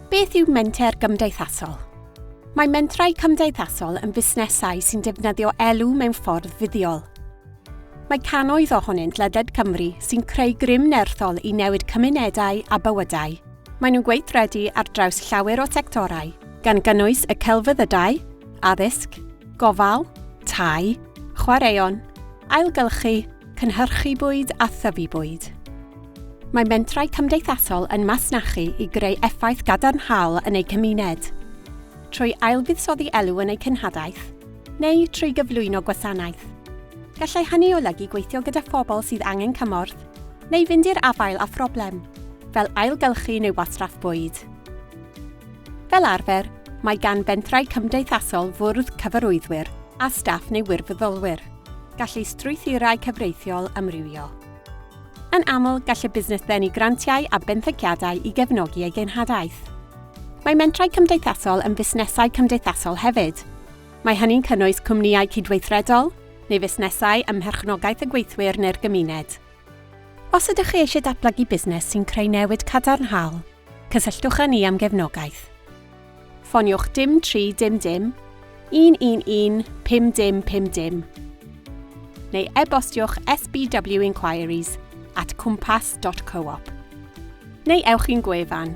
Beth yw menter gymdeithasol? Mae mentrau cymdeithasol yn fusnesau sy'n defnyddio elw mewn ffordd fuddiol. Mae cannoedd ohonynt ledled Cymru sy'n creu grym nerthol i newid cymunedau a bywydau. Maen nhw'n gweithredu ar draws llawer o sectorau, gan gynnwys y celfyddydau, addysg, gofal, tai, chwaraeon, ailgylchu, cynhyrchu bwyd a thyfu bwyd. Mae mentrau cymdeithasol yn masnachu i greu effaith gadarnhaol yn eu cymuned, trwy ailfuddsoddi elw yn eu cenhadaeth, neu trwy gyflwyno gwasanaeth. Gallai hynny olygu gweithio gyda phobl sydd angen cymorth, neu fynd i'r afael â phroblem, fel ailgylchu neu wastraff bwyd. Fel arfer, mae gan fentrau cymdeithasol fwrdd cyfarwyddwyr a staff neu wirfoddolwyr. Gall eu strwythurau cyfreithiol amrywio. Yn aml, gall y busnes ddenu grantiau a benthyciadau i gefnogi ei genhadaeth. Mae mentrau cymdeithasol yn fusnesau cymdeithasol hefyd. Mae hynny'n cynnwys cwmnïau cydweithredol, neu fusnesau ym mherchnogaeth y gweithwyr neu'r gymuned. Os ydych chi eisiau datblygu busnes sy'n creu newid cadarnhaol, cysylltwch â ni am gefnogaeth. Ffoniwch dim 3 dim dim 111 5 dim 5 dim neu e-bostiwch sbwinquiries at cwmpas.coop neu ewch i'n gwefan.